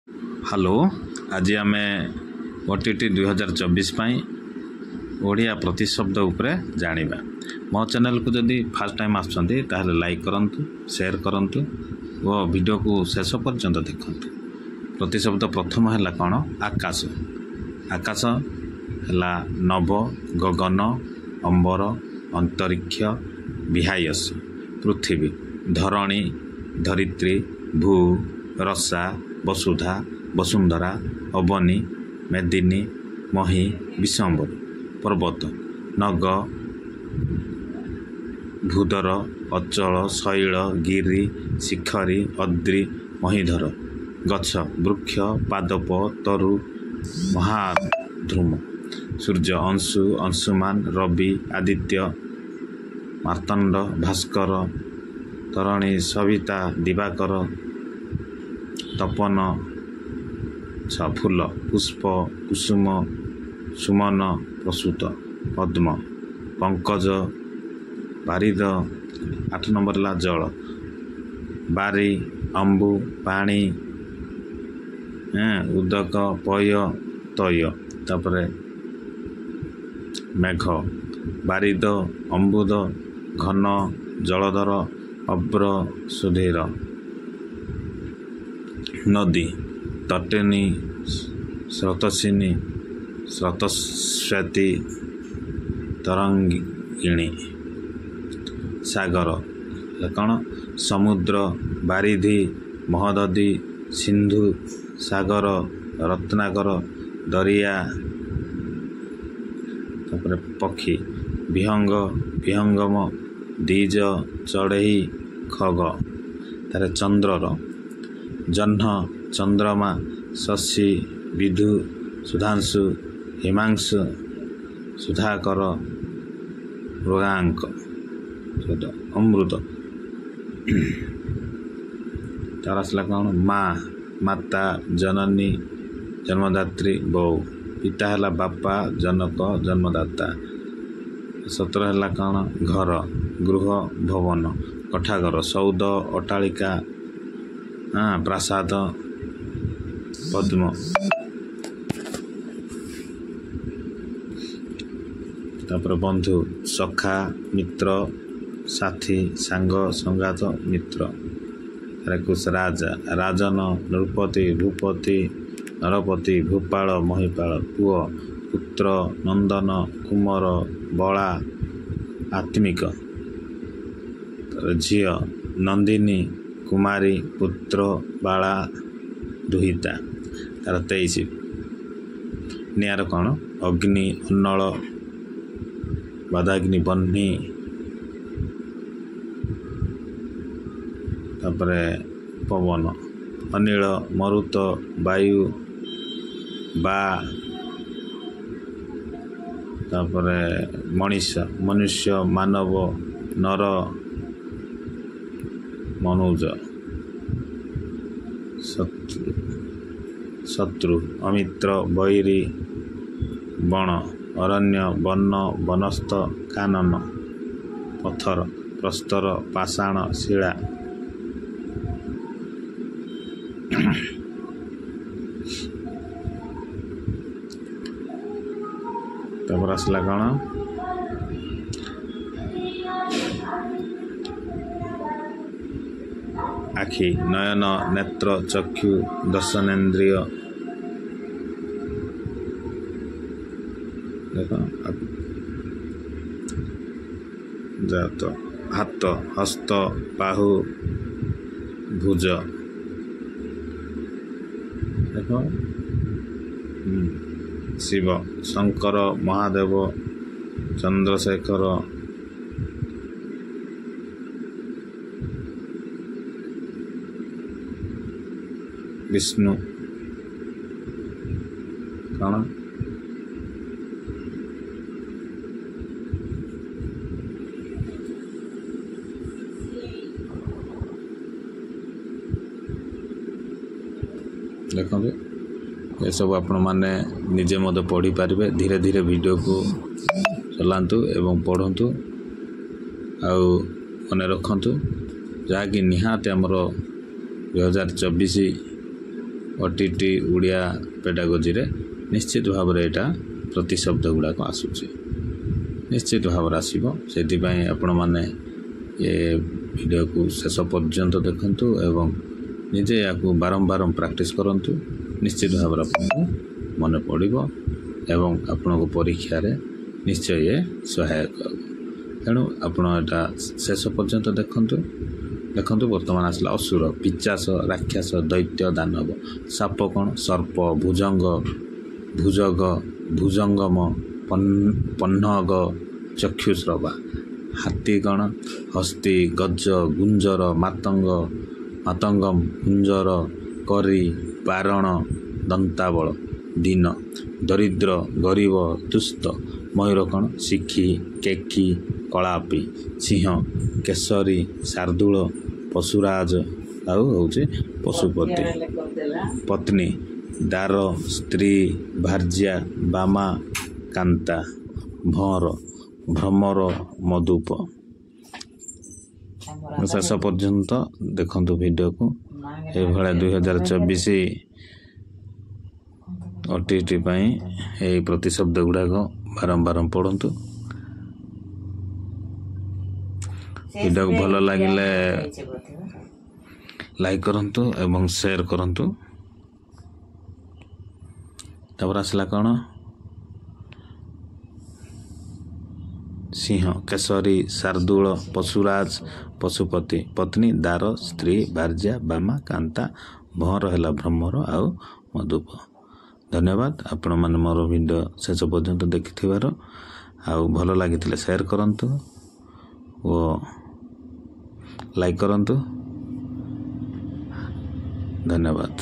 Hello, ଆଜି ଆମେ OTT 2024 ପାଇଁ ଓଡ଼ିଆ ପ୍ରତିଶବ୍ଦ ଉପରେ ଜାଣିବା। ମୋ ଚ୍ୟାନେଲକୁ ଯଦି ଫାର୍ଷ୍ଟ ଟାଇମ୍ ଆସୁଛନ୍ତି, ତାହେଲେ ଲାଇକ୍ କରନ୍ତୁ, ସେୟାର କରନ୍ତୁ ଓ ଭିଡ଼ିଓକୁ ଶେଷ ପର୍ଯ୍ୟନ୍ତ ଦେଖନ୍ତୁ। ପ୍ରତିଶବ୍ଦ ପ୍ରଥମ ହେଲା କ'ଣ? ଆକାଶ। ଆକାଶ ହେଲା ନଭ, ଗଗନ, ଅମ୍ବର, ଅନ୍ତରୀକ୍ଷ, ବିହାୟସ। ପୃଥିବୀ: ଧରଣୀ, ଧରିତ୍ରୀ, ଭୂ, ରସା, ବସୁଧା, ବସୁନ୍ଧରା, ଅବନୀ, ମେଦିନୀ, ମହୀ, ବିଶ୍ୱମ୍ବରୀ। ପର୍ବତ: ନଗ, ଭୂଧର, ଅଚଳ, ଶୈଳ, ଗିରି, ଶିଖରୀ, ଅଦ୍ରି, ମହୀଧର। ଗଛ: ବୃକ୍ଷ, ପାଦପ, ତରୁ, ମହାଦ୍ରୁମ। ସୂର୍ଯ୍ୟ: ଅଂଶୁ, ଅଂଶୁମାନ, ରବି, ଆଦିତ୍ୟ, ମାର୍ତ୍ତଣ୍ଡ, ଭାସ୍କର, ତରଣୀ, ସବିତା, ଦିବାକର, ତପନ। ଫୁଲ: ପୁଷ୍ପ, କୁସୁମ, ସୁମନ, ପ୍ରସୂତ। ପଦ୍ମ: ପଙ୍କଜ, ବାରିଦ। 8 ନମ୍ବର ହେଲା ଜଳ: ବାରି, ଅମ୍ବୁ, ପାଣି, ଉଦକ, ପୟ, ତୟ। ତାପରେ ମେଘ: ବାରିଦ, ଅମ୍ବୁଦ, ଘନ, ଜଳଧର, ଅଭ୍ର, ସୁଧୀର। ନଦୀ: ତଟିନୀ, ସ୍ରୋତସ୍ୱିନୀ, ସ୍ରୋତସ୍ୱତୀ, ତରଙ୍ଗିଣୀ। ସାଗର କ'ଣ? ସମୁଦ୍ର, ବାରିଧି, ମହୋଦଧି, ସିନ୍ଧୁ, ସାଗର, ରତ୍ନାକର, ଦରିଆ। ତାପରେ ପକ୍ଷୀ: ବିହଙ୍ଗ, ବିହଙ୍ଗମ, ଦ୍ୱିଜ, ଚଢ଼େଇ, ଖଗ। ତାରେ ଚନ୍ଦ୍ରର: ଜହ୍ନ, ଚନ୍ଦ୍ରମା, ଶଶୀ, ବିଧୁ, ସୁଧାଂଶୁ, ହିମାଂଶୁ, ସୁଧାକର, ମୃଗାଙ୍କ, ଅମୃତ। ତାର ଆସିଲା କ'ଣ? ମା, ମାତା, ଜନନୀ, ଜନ୍ମଦାତ୍ରୀ, ବୋଉ। ପିତା ହେଲା ବାପା, ଜନକ, ଜନ୍ମଦାତା। 17 ହେଲା କ'ଣ? ଘର: ଗୃହ, ଭବନ, କୋଠାଘର, ସୌଧ, ଅଟ୍ଟାଳିକା, ପ୍ରାସାଦ, ପଦ୍ମ। ତାପରେ ବନ୍ଧୁ: ସଖା, ମିତ୍ର, ସାଥୀ, ସାଙ୍ଗ, ସଙ୍ଗାତ, ମିତ୍ର। 21 ରାଜା: ରାଜନ, ନୃପତି, ଭୂପତି, ନରପତି, ଭୂପାଳ, ମହିପାଳ। ପୁଅ: ପୁତ୍ର, ନନ୍ଦନ, କୁମର, ବଳା, ଆତ୍ମିକ। ଝିଅ: ନନ୍ଦିନୀ, କୁମାରୀ, ପୁତ୍ର, ବାଳା, ଦୁହିତା। ତାର 23 ନିଆଁର କ'ଣ? ଅଗ୍ନି, ଅନଳ, ବାଦାଗ୍ନି, ବହ୍ନି। ତାପରେ ପବନ: ଅନିଳ, ମରୁତ, ବାୟୁ, ବା। ତାପରେ ମଣିଷ: ମନୁଷ୍ୟ, ମାନବ, ନର, ମନୁଜ। ଶତ୍ରୁ: ଅମିତ୍ର, ବୈରୀ। ବଣ: ଅରଣ୍ୟ, ବନ, ବନସ୍ତ, କାନନ। ପଥର: ପ୍ରସ୍ତର, ପାଷାଣ, ଶିଳା। ତାପରେ ଆସିଲା କ'ଣ? ଆଖି: ନୟନ, ନେତ୍ର, ଚକ୍ଷୁ, ଦର୍ଶନେନ୍ଦ୍ରିୟ। ଦେଖ ଜାତ। ହାତ: ହସ୍ତ, ବାହୁ, ଭୁଜ। ଦେଖ, ଶିବ: ଶଙ୍କର, ମହାଦେବ, ଚନ୍ଦ୍ରଶେଖର, ବିଷ୍ଣୁ। କ'ଣ? ଦେଖନ୍ତୁ, ଏସବୁ ଆପଣମାନେ ନିଜେ ମଧ୍ୟ ପଢ଼ିପାରିବେ। ଧୀରେ ଧୀରେ ଭିଡ଼ିଓକୁ ଚଲାନ୍ତୁ ଏବଂ ପଢ଼ନ୍ତୁ ଆଉ ମନେ ରଖନ୍ତୁ, ଯାହାକି ନିହାତି ଆମର 2024 OTT Odia ପେଡାଗୋଜିରେ ନିଶ୍ଚିତ ଭାବରେ ଏଇଟା ପ୍ରତିଶବ୍ଦ ଗୁଡ଼ାକ ଆସୁଛି, ନିଶ୍ଚିତ ଭାବରେ ଆସିବ। ସେଥିପାଇଁ ଆପଣମାନେ ଏ ଭିଡ଼ିଓକୁ ଶେଷ ପର୍ଯ୍ୟନ୍ତ ଦେଖନ୍ତୁ ଏବଂ ନିଜେ ଏହାକୁ ବାରମ୍ବାର ପ୍ରାକ୍ଟିସ୍ କରନ୍ତୁ। ନିଶ୍ଚିତ ଭାବରେ ଆପଣଙ୍କୁ ମନେ ପଡ଼ିବ ଏବଂ ଆପଣଙ୍କ ପରୀକ୍ଷାରେ ନିଶ୍ଚୟ ଇଏ ସହାୟକ ହେବ। ତେଣୁ ଆପଣ ଏଇଟା ଶେଷ ପର୍ଯ୍ୟନ୍ତ ଦେଖନ୍ତୁ। ଦେଖନ୍ତୁ, ବର୍ତ୍ତମାନ ଆସିଲା ଅସୁର, ପିଚାସ, ରାକ୍ଷସ, ଦୈତ୍ୟ, ଦାନବ। ସାପ କ'ଣ? ସର୍ପ, ଭୁଜଙ୍ଗ, ଭୁଜଗ, ଭୁଜଙ୍ଗମ, ପନ୍ନଗ, ଚକ୍ଷୁଶ୍ରବା। ହାତୀ କ'ଣ? ହସ୍ତି, ଗଜ, ଗୁଞ୍ଜର, ମାତଙ୍ଗ, ମାତଙ୍ଗମ, କୁଞ୍ଜର, କରି, ବାରଣ, ଦନ୍ତାବଳ। ଦୀନ, ଦରିଦ୍ର, ଗରିବ, ଦୁସ୍ତ। ମୟୂର କ'ଣ? ଶିଖି, କେକି, କଳାପି। ସିଂହ, କେଶରୀ, ଶାର୍ଦୁଳ, ପଶୁରାଜ ଆଉ ହେଉଛି ପଶୁପତି। ପତ୍ନୀ, ଦାର, ସ୍ତ୍ରୀ, ଭାର୍ଯ୍ୟା, ବାମା, କାନ୍ତା। ଭଅଁର, ଭ୍ରମର, ମଧୁପ। ଶେଷ ପର୍ଯ୍ୟନ୍ତ ଦେଖନ୍ତୁ ଭିଡ଼ିଓକୁ। ଏଇଭଳିଆ 2024 OTT ପାଇଁ ଏଇ ପ୍ରତିଶବ୍ଦ ଗୁଡ଼ାକ ବାରମ୍ବାର ପଢ଼ନ୍ତୁ। ଭିଡ଼ିଓକୁ ଭଲ ଲାଗିଲେ ଲାଇକ୍ କରନ୍ତୁ ଏବଂ ସେୟାର କରନ୍ତୁ। ତାପରେ ଆସିଲା କ'ଣ? ସିଂହ, କେଶରୀ, ଶାର୍ଦୁଳ, ପଶୁରାଜ, ପଶୁପତି। ପତ୍ନୀ, ଦାର, ସ୍ତ୍ରୀ, ଭାର୍ଯ୍ୟା, ବାମା, କାନ୍ତା। ଭଅଁର ହେଲା ଭ୍ରମର ଆଉ ମଧୁପ। ଧନ୍ୟବାଦ ଆପଣମାନେ ମୋର ଭିଡ଼ିଓ ଶେଷ ପର୍ଯ୍ୟନ୍ତ ଦେଖିଥିବାରୁ। ଆଉ ଭଲ ଲାଗିଥିଲେ ସେୟାର କରନ୍ତୁ ଓ ଲାଇକ୍ କରନ୍ତୁ। ଧନ୍ୟବାଦ।